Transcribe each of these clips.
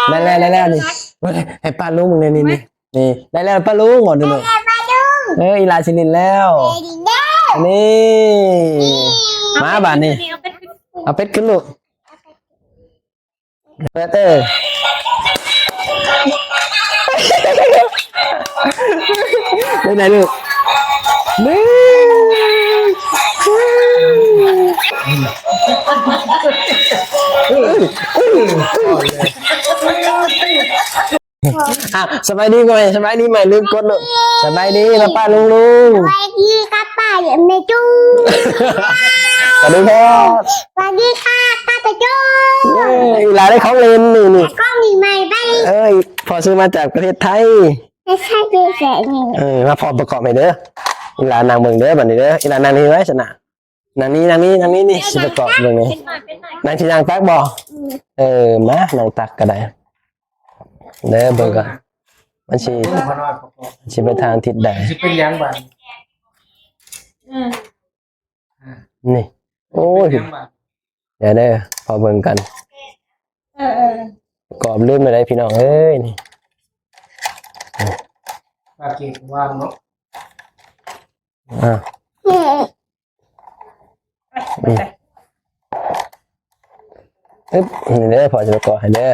ໄດ້ແລ້ວ ໄດ້ແລ້ວນີ້ ໃຫ້ປ້າລຸງເບິ່ງແດ່ນີ້ ນີ້ ນີ້ ໄດ້ແລ້ວປ້າລຸງ ບໍ່ດູລູກ ໄດ້ແລ້ວປ້າລຸງ ເອີ ອີຫຼາຊິຫຼິ້ນແລ້ວ ເອີ ຫຼິ້ນແລ້ວ ນີ້ ນີ້ ມາບາດນີ້ ເອົາເປັດຂຶ້ນລູກ ເປີດ ເອີ ເປັນໄງລູກ? ອ່ະ ສະບາຍດີກ່ອນ ສະບາຍດີໃໝ່ ລືມກົດເນາະ ສະບາຍດີປ້າໆລຸງໆ ສະບາຍດີປ້າໆແມ່ຈູ້ ສະບາຍດີ ສະບາຍດີຄ່ະປ້າຈູ້ ເອີ ອີຫຼາໄດ້ຂອງຫຼິ້ນນີ້ ນີ້ ຂອງຫຼິ້ນໃໝ່ໄປ ເອີ ພໍ່ຊື້ມາຈາກປະເທດໄທ ເອີ ມາພໍ່ປະກອບໃຫ້ເດີ ອີຫຼານັ່ງເບິ່ງເດີ ບາດນີ້ເດີ ອີຫຼານັ່ງນີ້ໄວ້ຊັ້ນນະ ນັ່ງນີ້ ນັ່ງນີ້ ນັ່ງນີ້ ນີ້ ຊິປະກອບເບິ່ງນີ້ ນັ່ງທີ່ນັ່ງຕັກບໍ່? ເອີ ມານັ່ງຕັກກໍໄດ້ເດີ ເບິ່ງກ່ອນ ມັນຊິ ຊິໄປທາງທິດໃດ ຊິເປັນຫຍັງບາດນີ້ ນີ້ ໂອ້ຍ ເປັນຫຍັງບາດ ດຽວເດີ ພໍເບິ່ງກັນ ເອີ ເອີ ປະກອບລືມແລ້ວໄດ໋ພີ່ນ້ອງເອີຍ ນີ້ ປາກເກງວາງເນາະ ອ່າ ອຶບ ນີ້ເດີ ພໍ່ຈະປະກອບໃຫ້ເດີ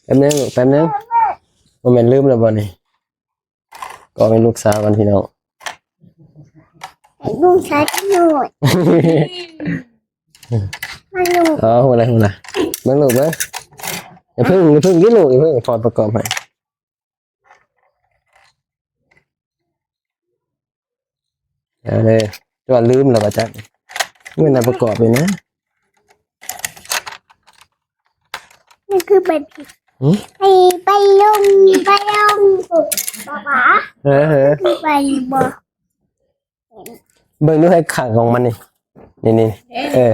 ແປັບໜຶ່ງ ແປັບໜຶ່ງ ບໍ່ແມ່ນລືມແລ້ວບໍ່ນີ້? ກໍໃຫ້ລູກສາວກັນພີ່ນ້ອງ ໃຫ້ລູກຊາຍກັນໂລດ ມາລູກ ອໍ ຮູ້ລະ ຮູ້ລະ ເບິ່ງລູກເບິ່ງ ຢ່າເພິ່ງ ຢ່າເພິ່ງ ກິນລູກ ຢ່າເພິ່ງ ພໍ່ປະກອບໃຫ້ ເອົາເລີຍ ຈະວ່າລືມແລ້ວວ່າຈັກ ມື້ນັ້ນປະກອບຢູ່ນະ ນີ້ຄືໄປ ຫື? ໄປ ໄປລົງ ໄປລົງ ປ້າ ເອີ ເອີ ຄືໄປບໍ່ ເບິ່ງດູໃຫ້ຂ້າງຂອງມັນນີ້ ນີ້ ນີ້ ເອີ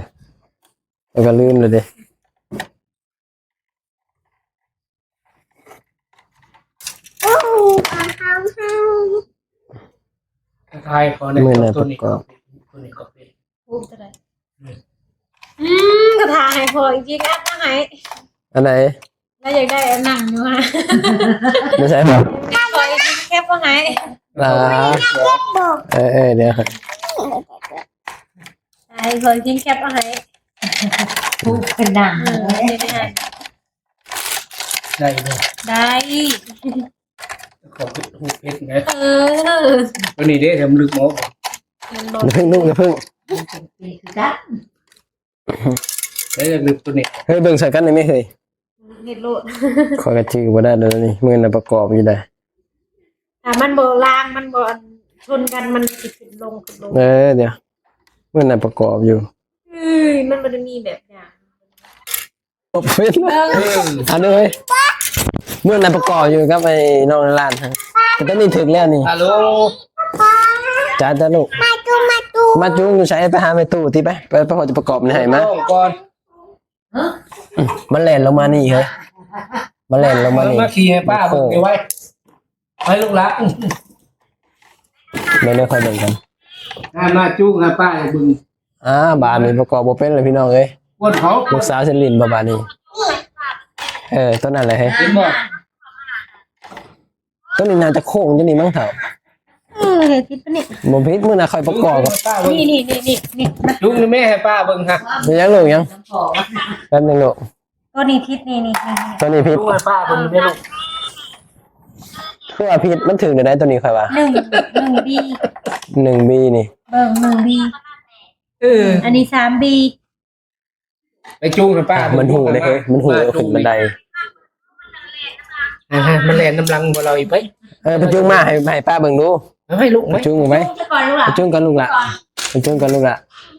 ແລ້ວກໍລືມແລ້ວເດ້. ໂອ້ ຂອງເຮົາ ຂອງເຮົາ ຖ່າຍຂໍແດ່ ມື້ນັ້ນປະກອບ ຕົວນີ້ກໍເປັນ ອືມ ກໍຖ່າຍໃຫ້ພໍ່ອີກທີ ແຄບມາໃຫ້ ອັນໃດ? ລາວຢາກໄດ້ອັນນັ້ນຢູ່ຫະ ຢູ່ໃສບໍ? ຂໍອີກທີ ແຄບມາໃຫ້ ລາ ເອີ ເອີ ດຽວ ໃຫ້ພໍ່ອີກທີ ແຄບມາໃຫ້ ຜູ້ເປັນໜັງ ເອີ ເຮັດໃຫ້ ໄດ້ບໍ່? ໄດ້ ຂໍເຮັດຮູບເຮັດນະ ເອີ ຕົວນີ້ເດ້ ທຳລຶກເນາະ ຢ່າເພິ່ງລູກ ຢ່າເພິ່ງ ເປັນຄືກັນ ໄດ້ລຶກຕົວນີ້ ເຮີ້ຍ ເບິ່ງໃສ່ກັນໄດ້ໄໝເຮີ້ຍ? ເຮັດໂລດ ຂ້ອຍກໍຈື່ບໍ່ໄດ້ແລ້ວນີ້ ມື້ນັ້ນປະກອບຢູ່ໃດ໋ ຖ້າມັນບໍ່ລາງ ມັນບໍ່ຊົນກັນ ມັນຊິຂຶ້ນລົງ ຂຶ້ນລົງ ເອີ ດຽວ ມື້ນັ້ນປະກອບຢູ່ ເອີຍ ມັນບໍ່ໄດ້ມີແບບຢ່າງ ເປັນ ເອີ ອັນນີ້ເວີຍ ມື້ນັ້ນປະກອບຢູ່ກັບໄອ້ນ້ອງໃນຮ້ານ ແຕ່ຕອນນີ້ຖືກແລ້ວນີ້ ຮາໂລ ຈ້າ ຈ້າລູກ ມາຈູ້ ມາຈູ້ ມາຈູ້ຢູ່ໃສ? ໄປຫາແມ່ຕູ້ຕິ ໄປ ໄປ ໄປ ພໍ່ຈະປະກອບນີ້ໃຫ້ມາ ກ່ອນ ຮະ ອືມ ມັນແລ່ນລົງມານີ້ເຮີ້ຍ ມັນແລ່ນລົງມານີ້ ມາຂີ່ໃຫ້ປ້າເບິ່ງນີ້ໄວ້ ໄປລູກຫຼານ ເບິ່ງເດີ ຄ່ອຍເບິ່ງກັນ ມາຈູ້ໃຫ້ປ້າເບິ່ງ ອ່າ ບາດນີ້ປະກອບບໍ່ເປັນແລ້ວພີ່ນ້ອງເອີຍ ປວດເຂົາ ລູກສາວຊິຫຼິ້ນບໍ່ບາດນີ້ ເອີ ຕົວນັ້ນແຫຼະເຮີ້ຍ ເຫັນບໍ່? ຕົວນີ້ໜ້າຈະໂຄ້ງຕົວນີ້ມັ້ງເຖົ້າ ເອີ ຜິດປະນີ້ ບໍ່ຜິດ ມື້ໜ້າຄ່ອຍປະກອບ ນີ້ ນີ້ ນີ້ ນີ້ ລຸກນີ້ແມ່ໃຫ້ປ້າເບິ່ງຫະ ເປັນຫຍັງລູກ ຫຍັງ? ແປັບໜຶ່ງລູກ ຕົວນີ້ຜິດ ນີ້ ນີ້ ນີ້ ຕົວນີ້ຜິດ ລຸກໃຫ້ປ້າເບິ່ງເດ້ລູກ ຄືວ່າຜິດ ມັນຖືກແນວໃດຕົວນີ້ຂ້ອຍວ່າ ໜຶ່ງ ໜຶ່ງບີ ໜຶ່ງບີນີ້ ເບິ່ງ ໜຶ່ງບີ ເອີ ອັນນີ້ສາມບີ ໄປຈູງໃຫ້ປ້າ ມັນຮູ້ເດ້ເຮີ້ຍ ມັນຮູ້ຂຶ້ນບັນໄດ ອ່າ ມັນແລ່ນນຳຫຼັງບໍ່ລາວອີກໄປ ເອີ ໄປຈູງມາໃຫ້ ໃຫ້ປ້າເບິ່ງດູ ເອົາໃຫ້ລູກໄປ ໄປຈູງໄປ ໄປຈູງກ່ອນລູກຫຼາ ໄປຈູງກ່ອນລູກຫຼາ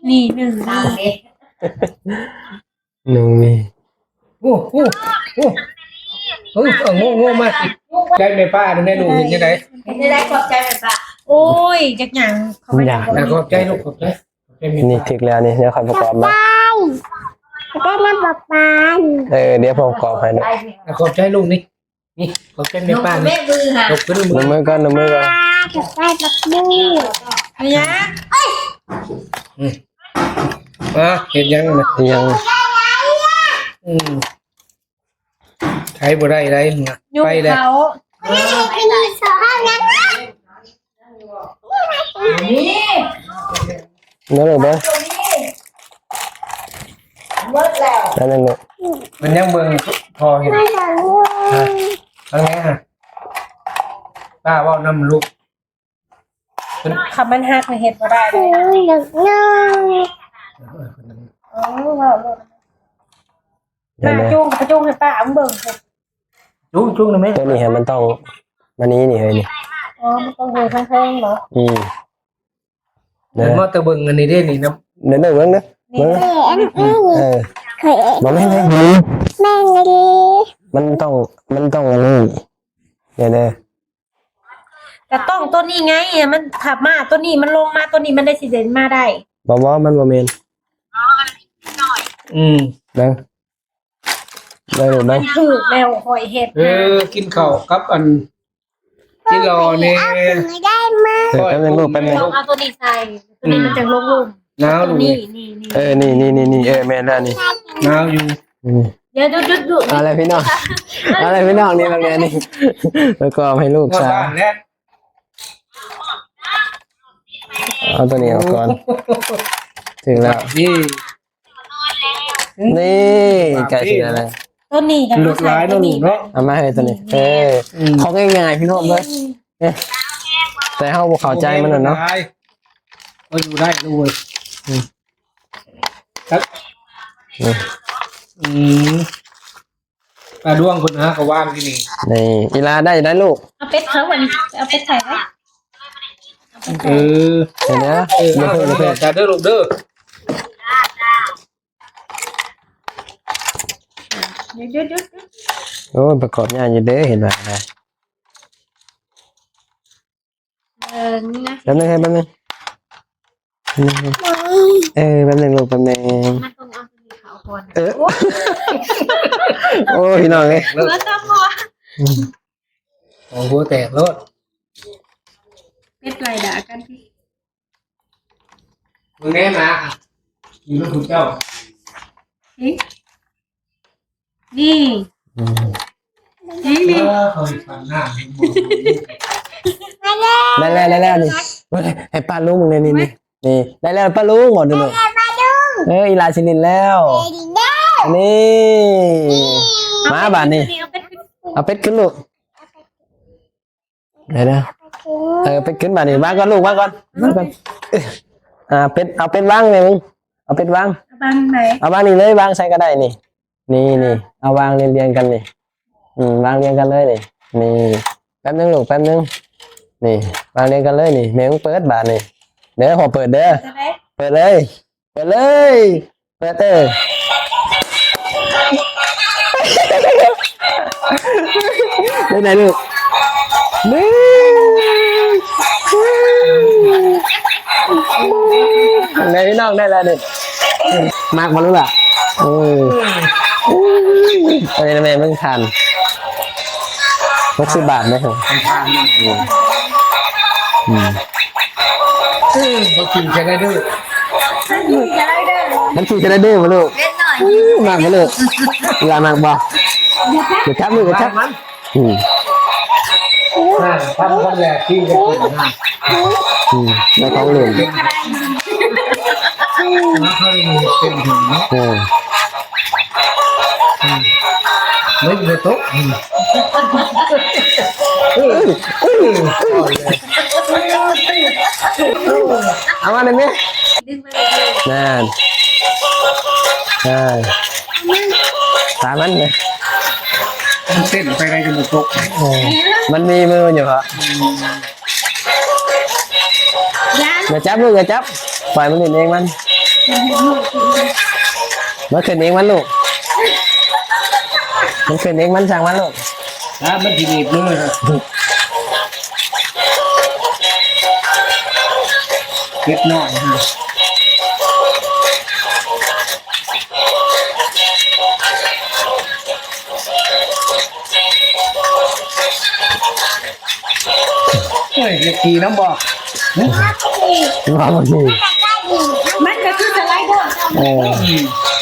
ນີ້ໜຶ່ງນີ້ ໜຶ່ງນີ້ ໂອ້ ໂອ້ ໂອ້ ເອີ ເອົາງູ ງູມາ ໃຈແມ່ປ້ານະ ແມ່ລູກເຫັນຈັ່ງໃດ ເຫັນຈັ່ງໃດ ຂອບໃຈແມ່ປ້າ ໂອ້ຍ ຈັກຫຍັງ ເຂົາບໍ່ຢາກ ຂອບໃຈລູກ ຂອບໃຈ ນີ້ຖືກແລ້ວນີ້ ດຽວຂ້ອຍປະກອບມາ ຂອບໃຈນຳປ້າປ້າ ເອີ ດຽວພໍ່ປະກອບໃຫ້ລູກ ອ່ະ ຂອບໃຈລູກນີ້ ນີ້ ຂອບໃຈແມ່ປ້າ ແມ່ມືຫາ ຍົກຂຶ້ນມື ຍົກມືກ່ອນ ຍົກມືກ່ອນ ຂອບໃຈປັກມື ເຮັດຫຍັງ ອືມ ອ່າ ເຮັດຫຍັງນະ ເຮັດຫຍັງ ເຮັດຫຍັງ ອືມ ໃຊ້ບໍ່ໄດ້ໄດ໋ ຍຸງ ໄປແລ້ວ ເຂົາ ເບິ່ງ ເບິ່ງ ເບິດແລ້ວ ນັ້ນແຫຼະລູກ ມັນຍັງເບິ່ງພໍເຫັນ ຮະ ເບິ່ງແນ່ ຮະ ປ້າເວົ້ານຳລູກ ຄັນມັນຫັກນີ້ເຮັດບໍ່ໄດ້ເລີຍ ເອີ ເວົ້າໂລດ ມາຈຸ້ງກະຈຸ້ງໃຫ້ປ້າເບິ່ງ ຈຸ້ງ ຈຸ້ງນະແມ່ ໂຕນີ້ຫັ້ນມັນຕ້ອງ ມານີ້ນີ້ເຮີ້ຍນີ້ ອໍ ມັນຕ້ອງເດີນທາງເທິງບໍ ອືມ ເດີນມາແຕ່ເບິ່ງອັນນີ້ເດ້ນີ້ນະ ເດີນເບິ່ງເດີ ເບິ່ງ ເອີ ບໍ່ແມ່ນ ແມ່ນ ມັນຕ້ອງ ມັນຕ້ອງອັນນີ້ ເດີ ເດີ ກະຕ້ອງໂຕນີ້ໄງ ມັນທັບມາໂຕນີ້ ມັນລົງມາໂຕນີ້ ມັນໄດ້ຊິເດີນມາໄດ້ ບໍ່ ບໍ່ ມັນບໍ່ແມ່ນ ອືມ ເບິ່ງ ເບິ່ງ ເບິ່ງ ມັນຖືກແລ້ວຂ້ອຍເຮັດ ເອີ ນະ ກິນເຂົ້າກັບອັນ ກິນລໍແນ່ ເອີ ແປັບໜຶ່ງລູກ ແປັບໜຶ່ງ ເອົາໂຕນີ້ໃສ່ ໂຕນີ້ມັນຈັ່ງລົງລຸ່ມ ໜາວລູກ ນີ້ ນີ້ ນີ້ ເອີ ນີ້ ນີ້ ນີ້ ເອີ ແມ່ນແລ້ວນີ້ ໜາວຢູ່ ອືມ ດຽວ ຢຸດ ຢຸດ ຢຸດ ເອົາລະພີ່ນ້ອງ ເອົາລະພີ່ນ້ອງ ນີ້ບັກແດງນີ້ ປະກອບໃຫ້ລູກສາວ ເອົາໂຕນີ້ອອກກ່ອນ ຖືກແລ້ວ ນີ້ ນີ້ ໃກ້ຊິໄດ້ແລ້ວ ໂຕນີ້ກະ ລົດຫຼາຍເນາະລູກເນາະ ເອົາມາໃຫ້ໂຕນີ້ ເອີ ອືມ ຂອງງ່າຍໆ ພີ່ນ້ອງເອີຍ ເອີ ແຕ່ເຮົາບໍ່ເຂົ້າໃຈມັນແຫຼະເນາະ ກໍຢູ່ໄດ້ລູກເອີຍ ອືມ ຄັບ ອືມ ອືມ ປາດວງເພິ່ນຫາກະວາງຢູ່ນີ້ ນີ້ ອີຫຼາໄດ້ ໄດ້ລູກ ເອົາເປັດເຂົາ ອັນ ເອົາເປັດໃສ່ໄວ້ ເອີ ເຫັນນະ ເອີ ເອົາເດີລູກເດີ ຢຸດ ຢຸດ ຢຸດ ຢຸດ ໂອ້ຍ ປະກອບຍາກຢູ່ເດ້ ເຫັນວ່ານະ ເບິ່ງນະ ແປັບໜຶ່ງ ແປັບໜຶ່ງ ເອີ ແປັບໜຶ່ງລູກ ແປັບໜຶ່ງ ມັນຕ້ອງເອົາໂຕນີ້ເຂົ້າກ່ອນ ເອີ ໂອ້ຍ ໂອ້ຍ ພີ່ນ້ອງເອີຍ ເອີ ຕ້ອງບໍ່ ອືມ ໂອ້ໂຫ ແຕກໂລດ ເປັດໄລ່ດ່າກັນຕິ ເບິ່ງແນ່ນະ ຢູ່ນຳຜູ້ເຈົ້າ ນີ້ ນີ້ ອືມ ນີ້ ນີ້ ເອີ ເຂົາຊິປັນໜ້າໃຫ້ໝົດ ໄດ້ແລ້ວ ໄດ້ແລ້ວນີ້ ໃຫ້ປ້າລຸງເບິ່ງແນ່ນີ້ ນີ້ ນີ້ ໄດ້ແລ້ວປ້າລຸງ ບໍ່ດູ ໄດ້ແລ້ວປ້າລຸງ ເອີ ອີຫຼາຊິຫຼິ້ນແລ້ວ ນີ້ ມາບາດນີ້ ເອົາເປັດຂຶ້ນລູກ ເດີໆ ເອີ ເປັດຂຶ້ນບາດນີ້ ວາງກ່ອນລູກ ວາງກ່ອນ ວາງກ່ອນ ເອີ ອ່າ ເປັດ ເອົາເປັດວາງແມ່ມຶງ ເອົາເປັດວາງ ວາງໄຫນ ເອົາວາງນີ້ເລີຍ ວາງໃສກະໄດ້ນີ້ ນີ້ ນີ້ ເອົາວາງລຽງໆກັນນີ້ ອືມ ວາງລຽງກັນເລີຍນີ້ ນີ້ ແປັບໜຶ່ງລູກ ແປັບໜຶ່ງ ນີ້ ວາງລຽງກັນເລີຍນີ້ ແມ່ມຶງເປີດບາດນີ້ ເດີ ພໍ່ເປີດເດີ ເປີດເລີຍ ເປີດເລີຍ ເປີດເອີ ເປັນໄງລູກ ນີ້ ໄດ້ພີ່ນ້ອງ ໄດ້ແລ້ວນີ້ ມັກບໍ່ລູກຫຼ້າ ເອີ ອັນນີ້ແມ່ເບິ່ງທານ ຫົກສິບບາດເດ້ ອືມ ອືມ ມັນຂີ່ສະໄລເດີ ມັນຂີ່ສະໄລເດີບໍ່ລູກ ມັກບໍ່ລູກ ເວລາມັກບໍ່ ຢ່າຈັບລູກ ຢ່າຈັບ ອືມ ອ່າ ທຳຄົນແລກທີ່ຈະຂຶ້ນນະ ອືມ ໃນຂອງຫຼິ້ນ ເອີ ເອີ ເອີ ເອີ ເອົາມາໄດ້ແມ່ ນັ້ນ ເອີ ຕາມັນເລີຍ ມັນເຕັ້ນໄປໄດ້ຈົນບໍ່ຕົກ ເອີ ມັນມີມືຢູ່ເພາະ ຢ່າຈັບລູກ ຢ່າຈັບ ປ່ອຍມັນຫຼິ້ນເອງມັນ ມັນຂຶ້ນເອງມັນລູກ ມັນຂຶ້ນເອງມັນ ຊ່າງມັນລູກ ນະ ມັນຊິໜີບມື ເຈັບນ້ອຍຮະ. ໂອ້ຍ ຢາກຂີ່ນຳບໍ່? ຫຶ? ວ່າບໍ່ຂີ່. ມັນກໍຄືສະໄລເດີ. ເອີ.